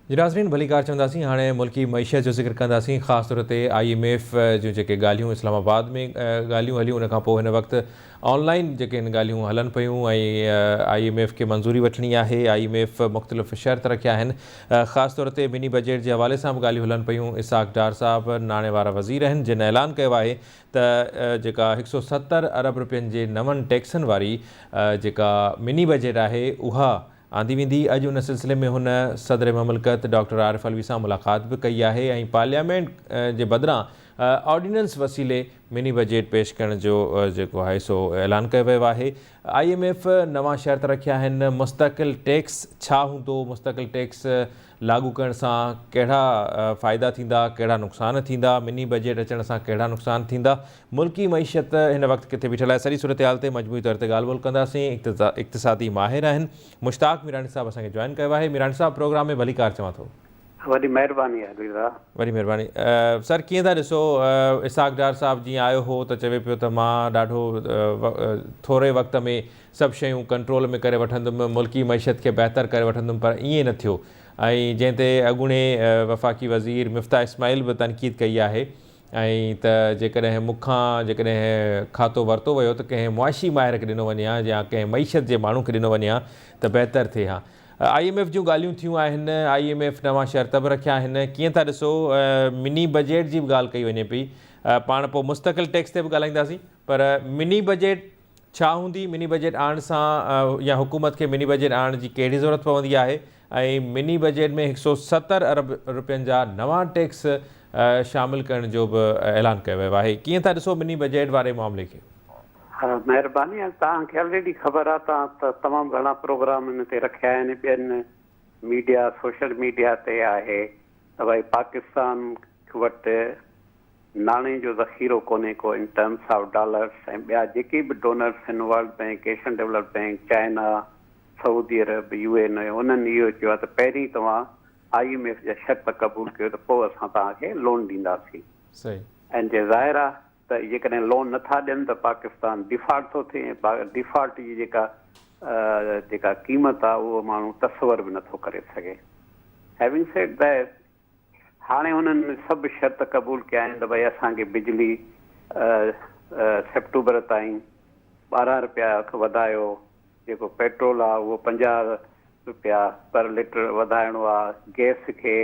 جي ناظرين ڀليڪار چونداسين هاڻي ملڪي معيشت جو ذڪر ڪنداسين خاص طور تي I M F جون جيڪي ڳالهيون اسلام آباد ۾ ڳالهيون هليون ان کان پوء هن وقت آن لائن جيڪي آهن ڳالهيون هلن پيون ۽ I M F کي منظوري وٺڻي آهي I M F مختلف شرط رکيا آهن خاص طور تي مني بجيٽ جي حوالي سان به ڳالهيون هلن پيون اسحاق ڊار صاحب ناڻي وارا وزير آهن جن اعلان ڪيو آهي ته جيڪا 170 ارب روپين جي نون ٽيڪسن واري جيڪا مني بجيٽ آهي اها آندي ويندي، اڄ ان سلسلي ۾ هن صدر مملڪت ڊاڪٽر عارف علوي سان ملاقات به ڪئي آهي ۽ پارليامينٽ جي بدران آرڊيننس وسيلي مني بجيٽ پيش ڪرڻ جو جيڪو آهي سو اعلان ڪيو ويو آهي. I M F نوان شرط رکيا آهن، مستقل ٽيڪس ڇا هوندو، مستقل ٽيڪس لاڳو ڪرڻ سان ڪهڙا فائدا ٿيندا، ڪهڙا نقصان ٿيندا، مني بجيٽ اچڻ سان ڪهڙا نقصان ٿيندا، ملڪي معيشت هن وقت ڪٿي بيٺل آهي، سڄي صورتحال تي مجموعي طور تي ڳالهه ٻولهه ڪنداسين، اقتصادي ماهر آهن مشتاق ميراڻي صاحب اسان کي جوائن ڪيو آهي، ميراڻي صاحب پروگرام ۾ ڀليڪار چوان ٿو. وڏي مهرباني علي ڀاء. وڏي مهرباني سر ڪيئن ٿا ڏسو اسحاق ڊار صاحب جيئن آيو هو ته چوي پيو ته مان ڏاڍو ٿوري وقت ۾ سڀ شيون ڪنٽرول ۾ ڪري وٺندم، ملڪي معيشت کي بهتر ڪري وٺندم پر ائين نه ٿيو ۽ جنهن تي اڳوڻي وفاقي وزير مفتاح اسماعيل به تنقيد ڪئي آهي ۽ ته جيڪڏهن مون کان جيڪڏهن کاتو ورتو ويو ته ڪنهن معاشي ماهر کي ڏنو وڃي ها يا ڪنهن معيشت جي ماڻهو کي ڏنو وڃي ها ته بهتر ٿئي ها. I M F جون ڳالهيون ٿيون آهن، I M F نوان شرط به رکيا آهن، ڪيئن ٿا ڏسو مني بجيٽ جي به ڳالهه ڪئي وڃي پئي، پاڻ پوء مستقل ٽيڪس تي به ڳالهائينداسين پر مني بجيٽ ڇا هوندي، مني بجيٽ آڻڻ سان يا حڪومت کي مني بجيٽ آڻڻ جي ڪهڙي ضرورت پوندي آهي ۽ مني بجيٽ ۾ 170 ارب رپين جا نوان ٽيڪس شامل ڪرڻ جو به اعلان ڪيو ويو آهي، ڪيئن ٿا ڏسو مني بجيٽ واري معاملي کي؟ ها مهرباني ۽ توهان کي الريڊي خبر آهي توهان ته تمام گهڻا پروگرام ان تي رکيا آهن ٻين ميڊيا سوشل ميڊيا تي آهي ته ڀائي پاڪستان وٽ ناڻي جو ذخيرو ڪونهي ڪو ان ٽرمس آف ڊالرس ۽ ٻيا جيڪي به ڊونرس آهن world bank Asian develop bank China Saudi Arab U N اي انهن اهو چيو آهي ته پهرين توهان I M F جا شرط قبول ڪيو ته پوء اسان توهان کي لون ڏينداسين صحيح. ۽ جي ظاهر آهي ته جيڪڏهن لون نه ٿا ڏين ته پاڪستان ڊيفالٽ ٿو ٿئي ۽ ڊيفالٽ جي جيڪا جيڪا قيمت آهي اهو ماڻهو تصور به نه ٿو ڪري سگهي هيونگ سيڊ that هاڻي انهن سڀ شرط قبول ڪيا آهن ته ڀئي اسان کي بجلي سيپٽوبر تائين 12 رپيا وڌايو، جيڪو پيٽرول آهي اهو 50 رپيا پر ليٽر وڌائڻو آهي، گئس کي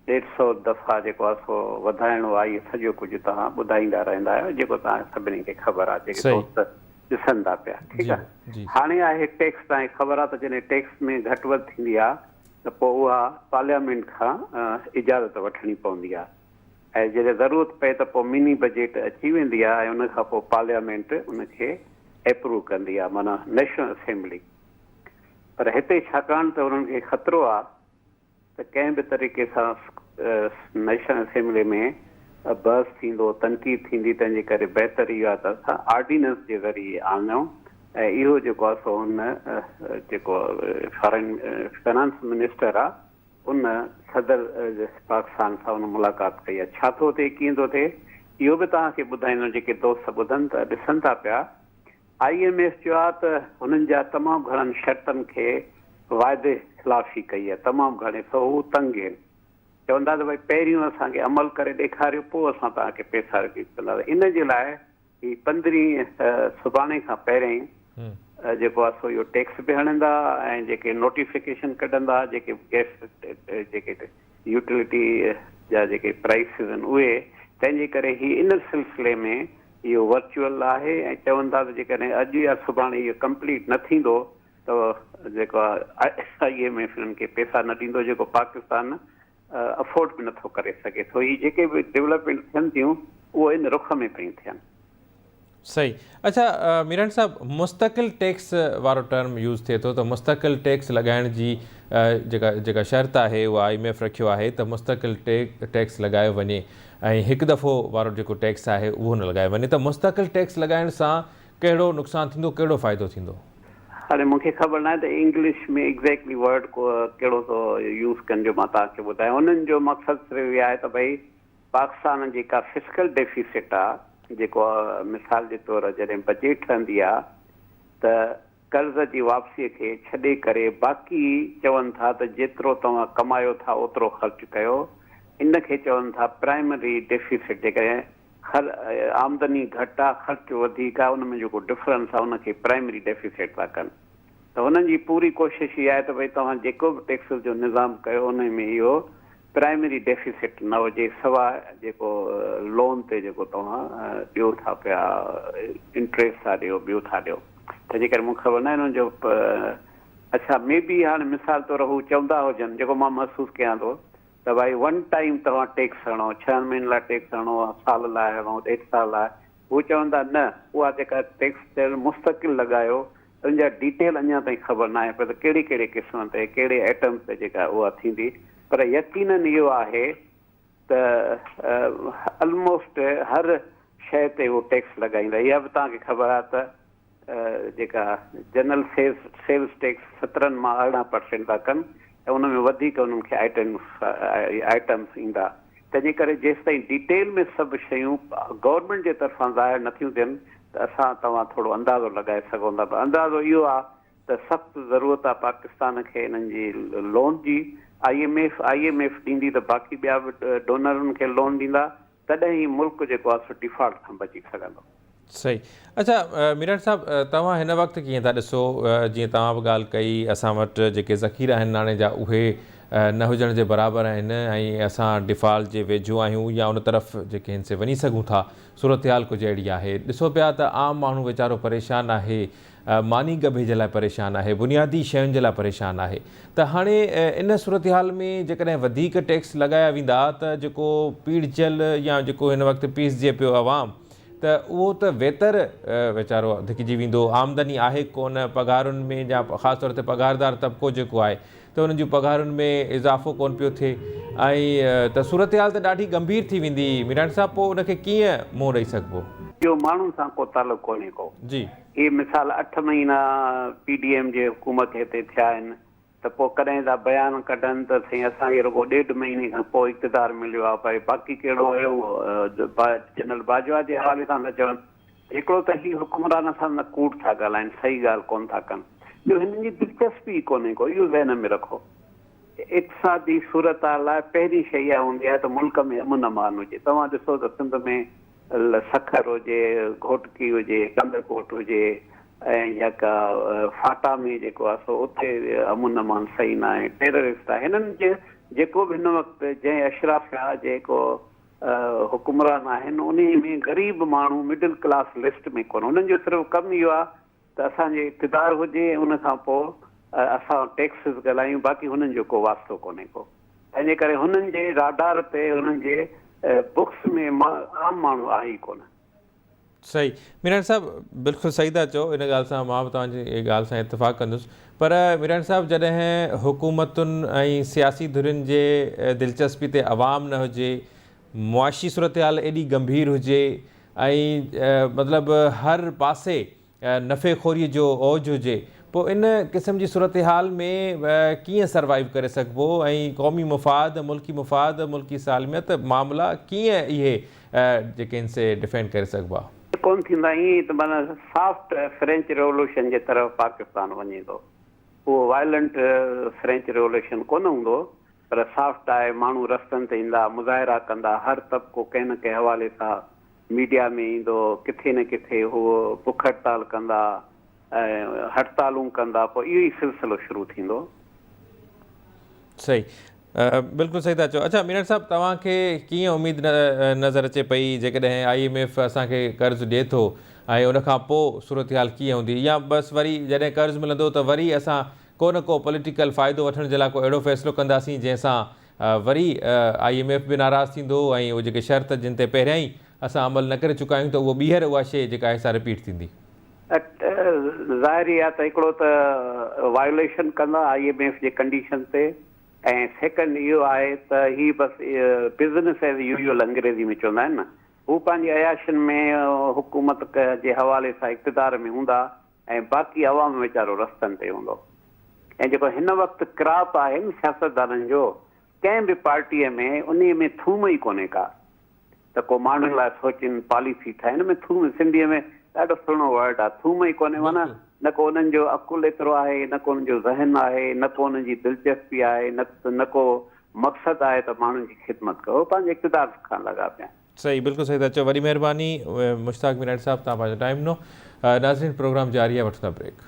ڏيڍ سئو دفعا جيڪو آهي سو وڌائڻو آهي، اهو سڄو ڪجهه توهان ٻڌائيندا رهندا آهيو جيڪو توهان سڀني کي خبر آهي جيڪي دوست ڏسن ٿا پيا ٺيڪ آهي. هاڻي آهي ٽيڪس توهان کي خبر آهي ته جڏهن ٽيڪس ۾ گهٽ وڌ ٿيندي آهي ته پوء اها پارليامينٽ کان اجازت وٺڻي پوندي آهي ۽ جڏهن ضرورت پئي ته پوء مني بجيٽ اچي ويندي آهي ۽ ان کان پوء پارليامينٽ ان کي ايپروو ڪندي آهي معنيٰ نيشنل اسيمبلي پر هتي ڇاڪاڻ ته انهن کي خطرو آهي ته ڪنهن به طريقي سان نيشنل اسيمبلي ۾ بحث ٿيندو، تنقيد ٿيندي، تنهن جي ڪري بهتر اهو آهي ته اسان آرڊيننس جي ذريعي آڻيون ۽ اهو جيڪو آهي سو هن جيڪو فارين فنانس منسٽر آهي ان صدر پاڪستان سان ان ملاقات ڪئي آهي. ڇا ٿو ٿئي ڪيئن ٿو ٿئي اهو به توهان کي ٻڌائيندم جيڪي دوست ٻڌن ته ڏسن ٿا پيا I M F چيو آهي ته هنن جا تمام گهڻن شرطن کي واعدي خلافي ڪئي آهي تمام گهڻي سو هو تنگ آهن چون ٿا ته ڀئي پهريون اسان کي عمل ڪري ڏيکاريو پوء اسان توهان کي پيسا رليز ڪنداسين ان جي لاء هي پندرهين سڀاڻي کان پهرين جيڪو آهي سو اهو ٽيڪس به هڻندا ۽ جيڪي نوٽيفڪيشن ڪڍندا جيڪي گئس جيڪي يوٽيلٽي جا جيڪي پرائسز آهن اهي تنهن جي ڪري هي ان سلسلي ۾ اهو ورچوئل آهي ۽ چون ٿا ته جيڪڏهن اڄ يا سڀاڻي اهو ڪمپليٽ نه ٿيندو ته جيڪو I M F انهن کي پيسا نه ڏيندو جيڪو پاڪستان افورڊ به نٿو ڪري سگهي سو هي جيڪي به ڊولپمينٽ ٿين ٿيون اهو ان رخ ۾ پيون ٿين. صحيح اڇا ميران صاحب مستقل ٽيڪس وارو ٽرم يوز ٿئي ٿو ته مستقل ٽيڪس لڳائڻ جي جيڪا جيڪا شرط آهي اها I M F رکيو آهي ته مستقل ٽيڪس لڳايو وڃي ۽ هڪ دفعو وارو جيڪو ٽيڪس آهي اهو نه لڳايو وڃي ته مستقل ٽيڪس لڳائڻ سان ڪهڙو نقصان ٿيندو ڪهڙو فائدو ٿيندو؟ هاڻي مون کي خبر ناهي ته انگلش ۾ ايگزيڪٽلي ورڊ ڪهڙو ٿو يوز ڪن جو مان توهان کي ٻڌايان انهن جو مقصد صرف اهو آهي ته ڀئي پاڪستان جي جيڪا فسڪل ڊيفيسٽ آ جيڪو مثال جي طور جڏهن بجيٽ ٺهندي آ ته قرض جي واپسيء کي ڇڏي ڪري باقي چون ٿا ته جيترو توهان ڪمايو ٿا اوترو خرچ ڪيو ان کي چون ٿا پرائمري ڊيفيسٽ جيڪڏهن خر آمدني گهٽ آ خرچ وڌيڪ آ ان ۾ جيڪو ڊفرنس آ ان کي پرائمري ڊيفيسٽ ٿا ڪن ته هنن جي پوري ڪوشش اها آهي ته ڀئي توهان جيڪو به ٽيڪسز جو نظام ڪيو انهي ۾ اهو پرائمري ڊيفيسٽ نه هجي سوا جيڪو لون تي جيڪو توهان ڏيو ٿا پيا انٽريسٽ ٿا ڏيو ٻيو ٿا ڏيو تنهنجي ڪري مون کي خبر ناهي انهن جو اڇا مي بي هاڻي مثال طور هو چوندا هجن جيڪو مان محسوس ڪيان ٿو ته ڀائي ون ٽائيم توهان ٽيڪس هڻو ڇهن مهينن لاء ٽيڪس هڻو سال لاء هڻو ڏيڍ سال لاء هو چون ٿا نه اها جيڪا ٽيڪس مستقل لڳايو ان جا ڊيٽيل اڃا تائين خبر ناهي پئي ته ڪهڙي ڪهڙي قسم تي ڪهڙي آئٽمز تي جيڪا اها ٿيندي پر يقينن اهو آهي ته الموسٽ هر شيء تي هو ٽيڪس لڳائيندا اها به توهان کي خبر آهي ته جيڪا جنرل سيلز ٽيڪس 17 مان 18 پرسينٽ ٿا ڪن ۽ ان ۾ وڌيڪ انهن کي آئٽمس ايندا تنهنجي ڪري جيستائين ڊيٽيل ۾ سڀ شيون گورنمينٽ جي طرفان ظاهر نٿيون ٿين ته اسان توهان ٿورو اندازو لڳائي سگهون ٿا پر اندازو اهو آ ته سخت ضرورت آ پاڪستان کي انهن جي لون جي I M F I M F ڏيندي ته باقي ٻيا به ڊونر انهن کي لون ڏيندا تڏهن هي ملڪ جيڪو آ سو ڊيفالٽ کان بچي سگهندو. صحيح اڇا ميران صاحب توهان هن وقت ڪيئن ٿا ڏسو جيئن توهان به ڳالهه ڪئي اسان وٽ جيڪي ذخيرا آهن ناڻي جا اهي نه هجڻ جي برابر آهن ۽ اسان ڊيفالٽ جي ويجهو آهيون يا ان طرف جيڪي هن سي وڃي سگهون ٿا صورتحال ڪجهه اهڙي آهي ڏسو پيا ته عام ماڻهو ويچارو پريشان آهي ماني ڳڀي جي لاء پريشان آهي، بنيادي شين جي لاء پريشان آهي ته هاڻي ان صورتحال ۾ جيڪڏهن وڌيڪ ٽيڪس لڳايا ويندا ته جيڪو پيڙجيل يا جيڪو هن وقت پيسجي پيو عوام ته اهو ته ويتر ويچارو ڌڪجي ويندو، آمدني آهي ڪونه پگهارن ۾ يا خاص طور تي پگهاردار طبقو جيڪو آهي ته انهن جون پگهارن ۾ اضافو ڪونه پيو ٿئي ۽ ته صورتحال ته ڏاڍي ڳنڀير ٿي ويندي ميراڻي صاحب پوء ان کي ڪيئن منهن ڏئي سگهبو؟ اهو ماڻهن سان ڪو تعلق ڪونهي ڪو. جي. هي مثال اٺ مهينا پي ڊي ايم جي حڪومت هتي ٿيا آهن ته پوء ڪڏهن ٿا بيان ڪڍن ته سائين اسان کي رڳو ڏيڍ مهيني کان پوء اقتدار مليو آهي ڀائي باقي ڪهڙو هيو جنرل باجوا جي حوالي سان ٿا چون هڪڙو ته هي حڪمران سان نه ڪوڙ ٿا ڳالهائين، صحيح ڳالهه ڪونه ٿا ڪن. ٻيو هنن جي دلچسپي ئي ڪونهي ڪو، اهو ذهن ۾ رکو. اقتصادي صورتحال لاء پهرين شيء اها هوندي آهي ته ملڪ ۾ امن امان هجي. توهان ڏسو ته سنڌ ۾ سکر هجي، گهوٽڪي هجي، ڪنڌڪوٽ هجي ۽ يا ڪا فاٽا ۾ جيڪو آهي سو اتي امن امان صحيح ناهي، ٽيررسٽ آهي. هنن جي جيڪو به هن وقت جنهن اشرافيا جيڪو حڪمران آهن انهي ۾ غريب ماڻهو مڊل ڪلاس لسٽ ۾ ڪونه انهن جو صرف ڪم اهو آهي ته اسان جي اقتدار هجي ۽ ان کان پوء اسان ٽيڪسز ڳالهايون باقي هنن جو ڪو واسطو ڪونهي ڪو تنهن جي ڪري هنن جي راڊار تي هنن جي بڪس ۾ عام ماڻهو آهي ئي ڪونه. صحيح ميراڻي صاحب بلڪل صحيح ٿا چئو ان ڳالهه سان مان به توهان جي ڳالهه سان اتفاق ڪندس پر ميراڻي صاحب جڏهن حڪومتن ۽ سياسي ڌرين جي دلچسپي تي عوام نه هجي معاشي صورتحال ايڏي ڳنڀير هجي ۽ مطلب هر پاسي نفعي خوري جو اوج هجي پوء ان قسم جي صورتحال ۾ ڪيئن سروائيو ڪري سگهبو ۽ قومي مفاد، ملڪي مفاد، ملڪي سالميت معاملا ڪيئن اهي جيڪي آهن سي ڊفينڊ ڪري سگهبا؟ ڪونه ٿيندا ائين ئي ته معنيٰ سافٽ فرينچ ريولوشن جي طرف پاڪستان وڃي ٿو اهو وائلنٽ فرينچ ريولوشن ڪونه هوندو پر سافٽ آهي ماڻهو رستن تي ايندا مظاهرا ڪندا هر طبقو ڪنهن نه ڪنهن حوالي سان ميڊيا ۾ ايندو، ڪٿي نه ڪٿي هو بک هڙتال ڪندا ۽ هڙتالون ڪندا، پوء اهو ئي سلسلو شروع ٿيندو. صحيح بلڪل صحيح ٿا چئو. اڇا ميرڻ صاحب توهان کي ڪيئن اميد نظر اچي پئي جيڪڏهن I M F اسان کي قرض ڏئي ٿو ۽ ان کان پوء صورتحال ڪيئن هوندي يا بس وري جڏهن قرض ملندو ته وري اسان ڪو نه ڪو پوليٽيڪل فائدو وٺڻ جي لاء ڪو اهڙو فيصلو ڪنداسين جنهن سان وري I M F به ناراض ٿيندو ۽ اهي جيڪي شرط جن تي پهريان ئي اسان عمل نه ڪري چڪا آهيون ته اهو ٻيهر اها شيء جيڪا آهي سا رپيٽ ٿيندي. ظاهر ئي آهي ته هڪڙو ته وايوليشن ڪندا I M F جي ڪنڊيشن تي ۽ سيڪنڊ اهو آهي ته هي بس بزنس ايز يوزول انگريزي ۾ چوندا آهن نه هو پنهنجي عياشين ۾ حڪومت جي حوالي سان اقتدار ۾ هوندا ۽ باقي عوام ويچارو رستن تي هوندو ۽ جيڪو هن وقت ڪراپ آهي نه سياستدانن جو ڪنهن به پارٽيء ۾ انهيء ۾ ٿوم ئي ڪونهي ڪا ته ڪو ماڻهن لاء سوچين پاليسي ٺاهين ان ۾ ٿوم سنڌيء ۾ ڏاڍو سهڻو ورڊ آهي ٿوم ئي ڪونهي معنيٰ بلڪل. نه ڪو انهن جو عقل ايترو آهي، نه ڪو انهن جو ذهن آهي، نه ڪو انهن جي دلچسپي آهي، نه ڪو مقصد آهي ته ماڻهن جي خدمت ڪيو. هو پنهنجي اقتدار کان لڳا پيا آهن. صحيح بلڪل صحيح ٿا چئو وڏي مهرباني مشتاق ميراڻي صاحب توهان پنهنجو ٽائيم ڏنو ناظرين پروگرام جاري آهي وٺون ٿا بريڪ.